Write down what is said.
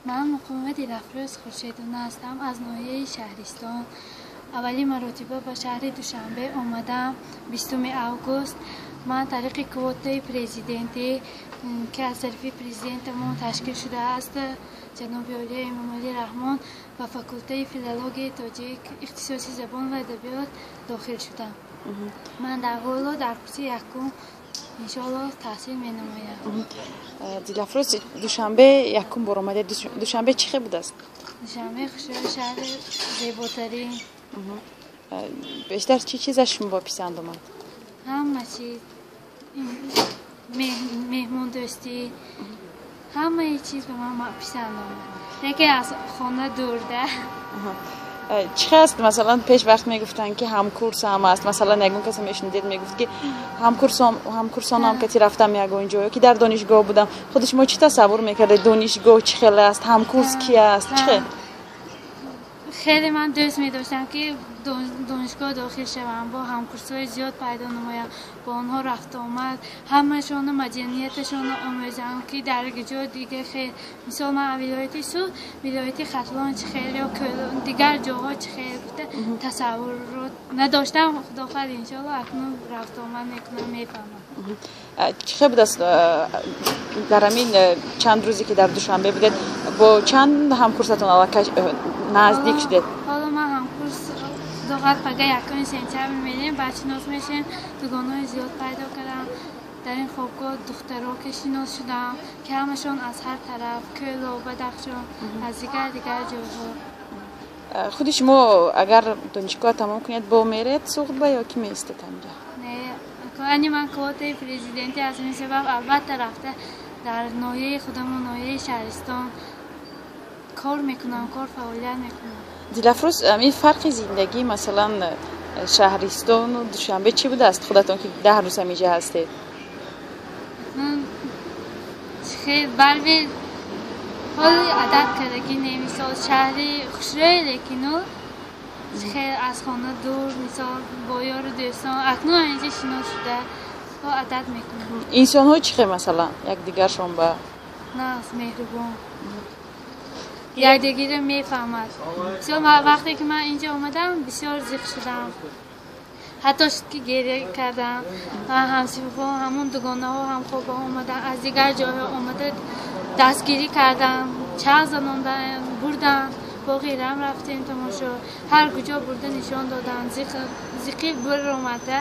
Ман Муқимова Дилафрӯз Хуршедона ҳастам, аз ноҳияи Шаҳристон. Аввалин маротиба ба шаҳри Душанбе омадам 20 август. Ман тариқи квотаи президентӣ, ки аз тарафи президентамон ташкил шудааст, ҷаноби олия Эмомалӣ Раҳмон, ба факултаи филологияи тоҷик, ихтисоси забон ва адабиёт дохил шудам. Ман дар ҳоло дар курси якум, иншоалло, таҳсил менамоям. Дилафрӯз, Душанбе якум бор омадед. Душанбе чӣ хел будааст? Душанбе хушрӯи, шаҳри зеботарин. Бештар чӣ чизаш шумо писанд омад? Ҳама чиз, меҳмондӯстӣ, ҳамаи чиз ба ман писанд омад, лекин аз хона дур да. Чӣ хел аст, масалан, пеш вақт мегуфтанд, ки ҳамкурсам аст, масалан, ягон касе мешунидед, мегуфт, ки ҳамкурсонам кати рафтам ягон ҷо ё ки дар донишгоҳ будам. Худи шумо чӣ тасаввур мекардед, донишгоҳ чӣ хел аст, ҳамкурс ки аст, чӣ хел? Хеле ман дӯст медоштам, ки донишгоҳ дохил шавам, бо ҳамкурсҳои зиёд пайдо намоям, бо онҳо рафтуомад, ҳамашону маданияташонро омӯзам, ки дар ҷо дига хел, мисол, ман вилояти Суғд, вилояти Хатлон чӣ хел ё дигар ҷоҳо чӣ хел гуфта тасаввурот надоштам. Худо хоҳад, иншоалло, акнун рафтуомад мекунам, мефаҳмам. Чӣ хел будааст, дар ҳамин чанд рӯзе, ки дар Душанбе будед, бо чанд ҳамкурсатон аллакай наздик шудед? Ҳоло ман ҳамкурс, худо хоҳад, пага 1 сентябр мерем, баъд шинос мешем. Дугонаҳои зиёд пайдо кардам дар ин хобгоҳ, духтаро ки шинос шудам, ки ҳамашон аз ҳар тараф, Кӯлоб, Бадахшон, аз дигар дигар ҷойҳо. Худи шумо агар донишгоҳ тамом кунед, бо меред Суғдба ё ки меистед ҳамҷа? Не, ани ман квотаи президентӣ, аз ин сабаб албатта рафта дар ноҳияи худамон, ноҳияи Шаҳристон, кор мекунам, кор фаъолият мекунам. Дилафрӯз, ин фарқи зиндагӣ, масалан, шаҳристону Душанбе чӣ будааст, худатон ки 10 рӯз ҳамиҷа ҳастед? Барви ҳоли адат кардагӣ не, мисол, шаҳри хушрӯе, лекину хел аз хона дур, мисол, бо ёру дӯстон акнун инҷа шинос шуда, бо адат мекунам. Инсонҳо чӣ хел, масалан, якдигаршон ба? Нағз, меҳрубон, якдигарро мефаҳмад. Бисёр вақте ки ман инҷа омадам, бисёр зиқ шудам, ҳатто шуд, ки гиря кардам. Ҳамсинфҳо, ҳамон дугонаҳо, ҳамхобаҳо омадан, аз дигар ҷойҳо омада, дастгирӣ кардам, чағ занондан, бурдан, боғи Ирам рафтем тамошо, ҳар куҷо бурда нишон доданд, зиқӣ биромада.